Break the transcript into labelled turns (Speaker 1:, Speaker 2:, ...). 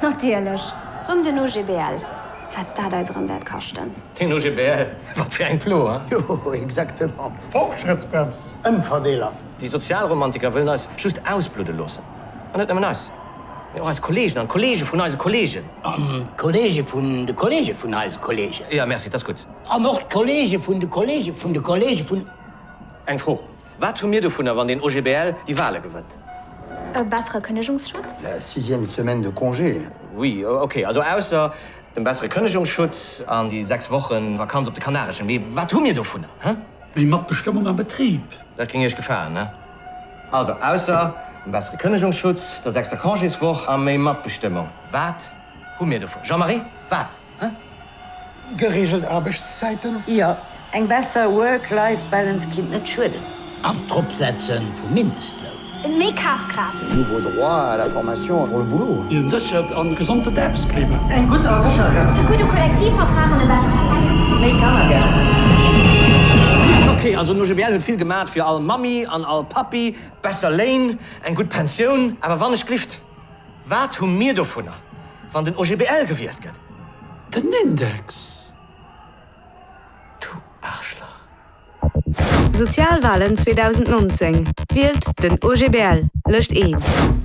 Speaker 1: Natierlech, rëm den OGBL. Wat dat eis erëm wäert kaschten.
Speaker 2: Den OGBL, wat fir eng Plo, hein?
Speaker 3: Jo, exactement.
Speaker 4: Fortschrëttsbrems!
Speaker 3: Ëmverdeeler!
Speaker 2: Déi Sozialromantiker wëllen eis just ausbludde loossen. An net nëmmen eis, mee och eis Kollegen an d'Kollege vun eise Kollegen.
Speaker 3: An d'Kollege vun de Kollege vun eise Kollegen.
Speaker 2: Jo, merci, 't ass gutt.
Speaker 3: An och d'Kollege vun de Kollege vun de Kollege vun.
Speaker 2: Eng Fro, Wat hu mir dovunner, wann den OGBL déi Wale gewënnt?
Speaker 1: E bessere Kënnegungsschutz?
Speaker 5: La sixième semaine de congé.
Speaker 2: Oui, ok, also ausser dem bessere Kënnegungsschutz an déi 6 Woche Vakanz op de Kanareschen, mee wat hu mir dovunner, hein?
Speaker 4: Méi Matbestëmmung am Betrib.
Speaker 2: Dat géing Iech gefalen, ne? Also ausser dem bessere Kënnegungsschutz, der sechster Congéswoch a méi Matbestëmmung, wat hu mir dovun? Jean-Marie, wat, hein?
Speaker 4: Gereegelt Aarbechtszäiten?
Speaker 6: Jo, eng besser Work-Life-Balance kinnt net schueden.
Speaker 3: An d'Eropsetze vum Mindestloun.
Speaker 1: Méi Kafkraaft.
Speaker 5: Nouveau droit à la formation pour le boulot.
Speaker 4: E séchert a gesontent Aarbechtsklima.
Speaker 3: Eng gutt a sécher Rent.
Speaker 1: E gudde Kollektivvertrag an e bessere.
Speaker 6: Méi Kannergeld.
Speaker 2: Ok, also den OGBL huet vill gemat fir all Mammi an all Pappi, besser Léin, eng gutt Pensioun, awer wann ech glift, wat hu mir dovunner, wann den OGBL gewielt gëtt?
Speaker 4: Den Index.
Speaker 2: Du Arschlach.
Speaker 7: Sozialwalen 2019, Wielt den OGBL, Lëscht 1!